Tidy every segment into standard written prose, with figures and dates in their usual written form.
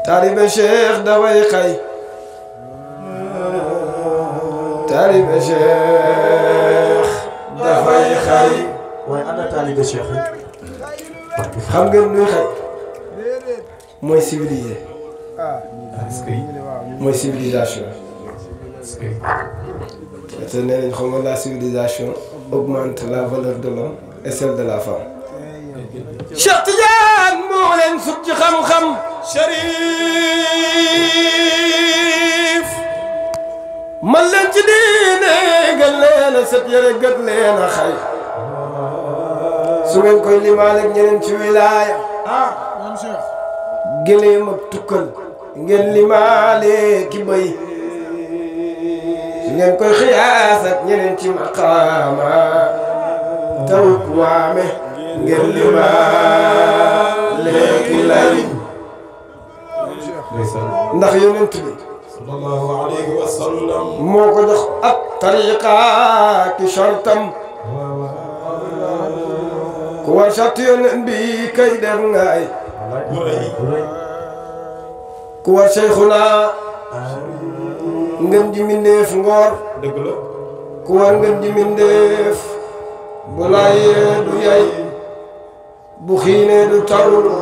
taalibe Cheikh dafay xay taalibe Cheikh dafay xay waaye ana taalibe Cheikh xam ngeen luy xay mooy civilisé est-ce que mooy civilisation te nee nañ xam nga la civilisation augmente la valeur de l'homme et celle de la femme Cheikh Tidiane moo leen sut ci xam-xam Cherif man leen ci diine gën leen a set yëre gën leen a xay su ngeen koy limaale ak ñeneen ci wilaaya gëleem ak tukkal ngeen limaale ki bay su ngeen koy xiyaas ak ñeneen ci maqaama tawuk waame ngeen limaale ki lay ndax yonent bi sallallahu alayhi wa sallam moo ko jox ab tariqa ki shartam ku war sart yonent bi kay def ngaay ku war Seyxuna ngeen ji mindeef ngoor dëgg la ku war ngeen ji mindeef bu laayee du yay bu xiinee du tawlu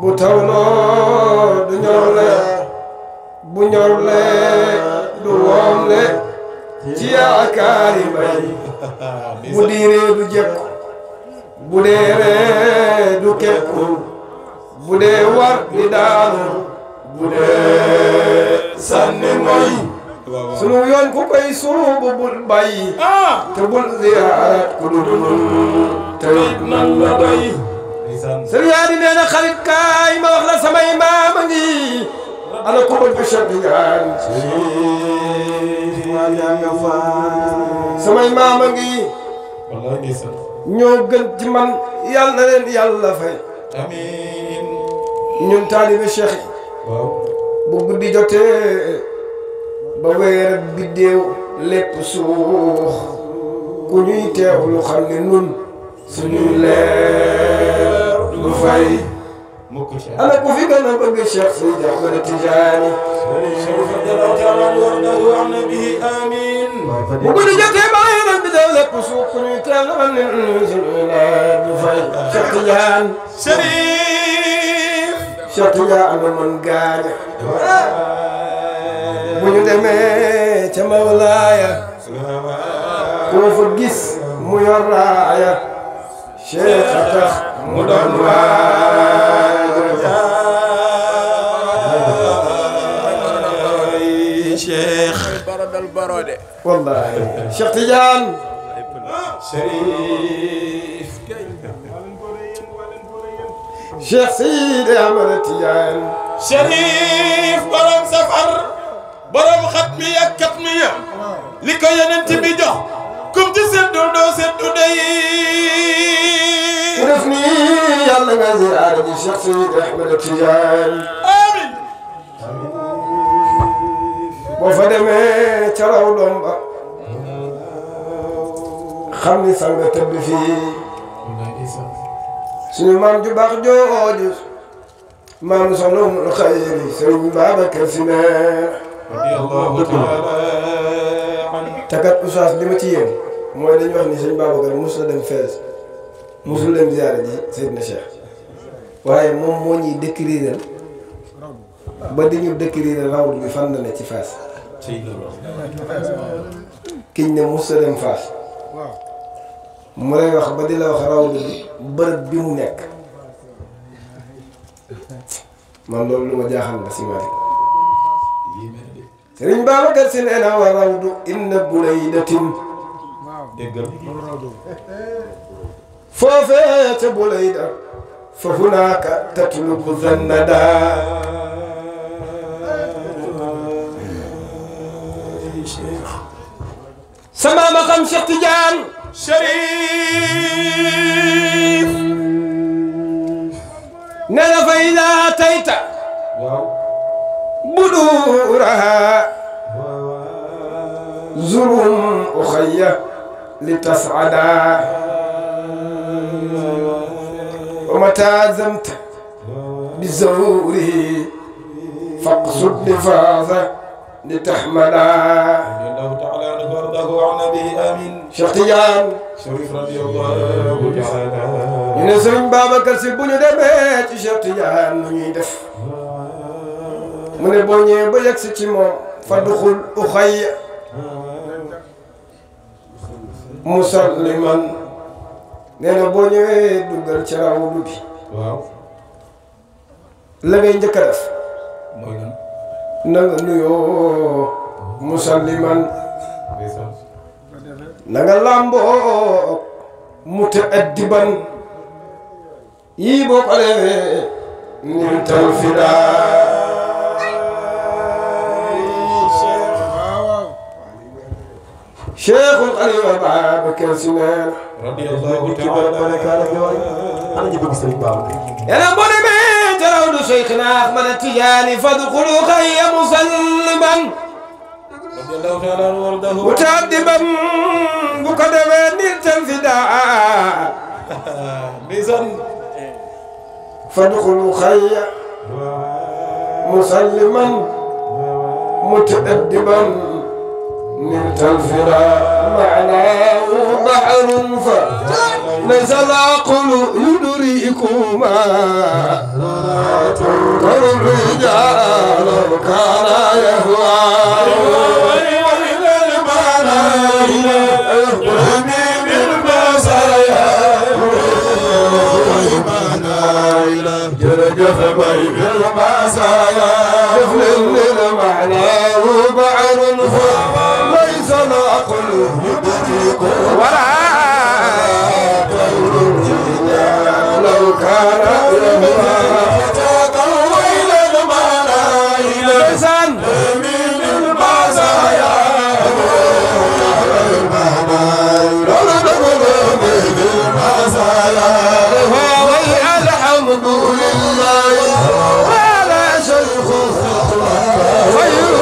bu tawloo du ñorle bu ñorle du woomle ci yaakaari mbay bu diiree du jekku bu deeree du kekku bu dee war di daanu bu dee sànni ngoy sunu yoon ku koy suubu bul bàyyi te bul ziyaarat ku dul te it nan la doy sëriñ di nee na xarit kaay ma wax la samay maam a ngi ana ko bëgg Cheikh Tidiane samay maam a ngi ñoo gën ci man yàlla na leen yàlla fay amiin ñun taalibe Cheikh waaw bu guddi jotee ba weer ak biddéew lépp suux ku ñuy teewlu xam ne nun suñu leer du fay ana ku fi gën a bëgg Cheikh Seydi Ahmad Tidiane bu guddi jotee ba weer ak biddéew lépp suux ku ñuy teewlu xam ne nun suñu leer du fay Cheikh Tidiane Cheikh Tidiane man gaaña bu ñu demee ca Mawlaaya ku ma fa gis mu yor raaya Cheikh a tax mu doon waaja Cheikh barodal barode wallahi Cheikh Tidiane Cherif Cheikh Seydi Ahmad Tidiane Cherif borom safar borom xatmiya katmiya li ko yonent bi jox kum ci seddul doo seddu day ku def nii yàlla nga ziyaara ji Cheikh Seydi Ahmad Tidiane amiin boo fa demee ca raw doom ba xam ni sang tëdd fii suñu maam ju baax jooju maam soxna Umul Xayri Sëriñ Babacar Si radiyallahu ta'ala takat oustaz li ma ci yéen mooy dañuy wax ni sëñ Babacar mosul dem Fès mosul dem ziyaara ji Seydina Cheikh waaye moom moo ñuy décrire ba di ñu décrire rawdu bi fan la ne ci Fass kiñ ne mosul dem Fass mu lay wax ba di la wax rawdu bi bërëb bi mu nekk man loolu lu ma jaaxal la si Malick Sëriñ Babacar Si nee na wa rawdu inna bulaydatin déggal foofee ca bulayda fa hunaaka tatlubu zannada sama ma xam Cheikh Tidiane Cherif nee na fa idaa tayta waaw buduraha zurum ukhayya litas'ada wa mata zamta bizawri فاقصد نفاذا لتحمدا رضي الله تعالى عنه وارضاه عن نبيه امين. Cheikh Tidiane شريف رضي الله تعالى. ñu ne Serigne Babacar Sy bu ñu demee ci Cheikh Tidiane nu ñuy def mu ne boo ñëwee ba yegg si ci moom fadxul uxayya musalliman nee na boo ñëwee duggal ci rawdu bi waaw. la ngay njëkk a def mooy lan. na nga nuyoo musalliman na nga làmboo mutaaddiban yii boo ko defee nintal fidaa Cheikhul Xalifa Babacar Sy neen radiyallahu ta'ala. ana ñu bëgg Sëriñ Babacar. yàlla boo demee ca rawdu Cheikhina Ahmad Tijaani fadxulu xayya musalliman radiyallahu ta'ala anhu wardahu. mutaaddiban bu ko defee nintal fidaa ndeysaan. fadxulu xayya musalliman mutaaddiban نلت الفراق معناه بحر فليس العقل يدركما ترى الرجال كان يهوى وإلى المعنى يهرمي بالمسايا جرجف بين المسايا يفلل المعنى بحر ليس العقل يدرك ولا لو كان يهوى وإلى المعنى لسان من المزايا الحمد لله ولا شيخ خير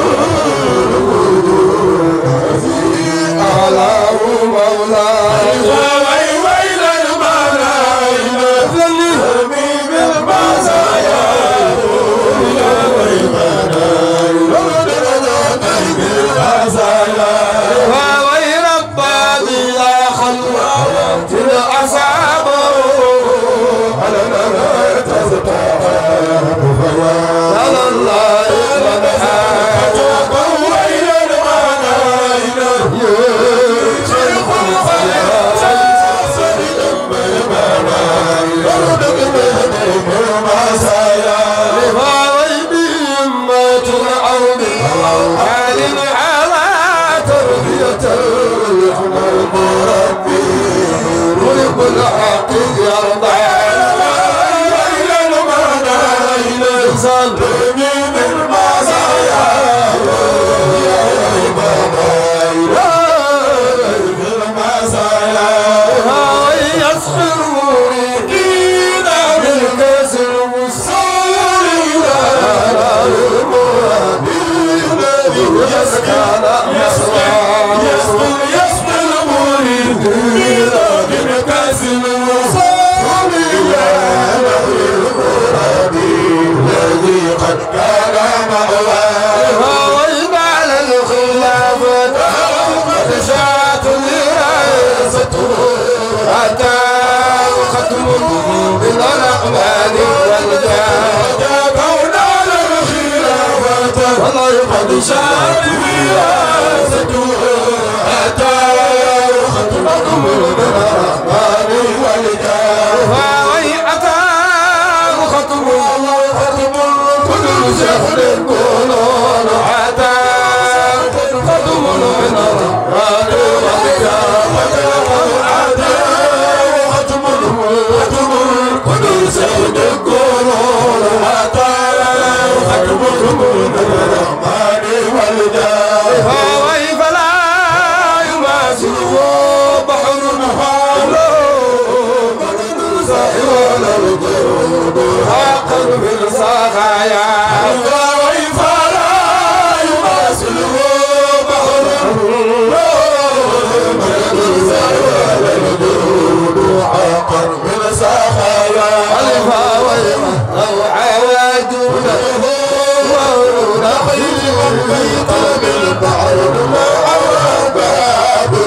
في طلب البحر ما أواب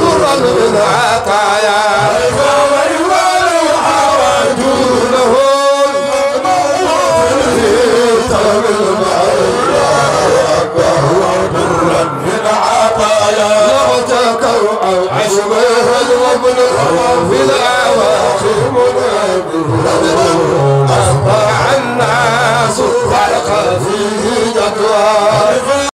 نورا من عطايا ويوال حواجونه في طلب البحر نورا من عطايا لو تكوا أو عشبه الوبل في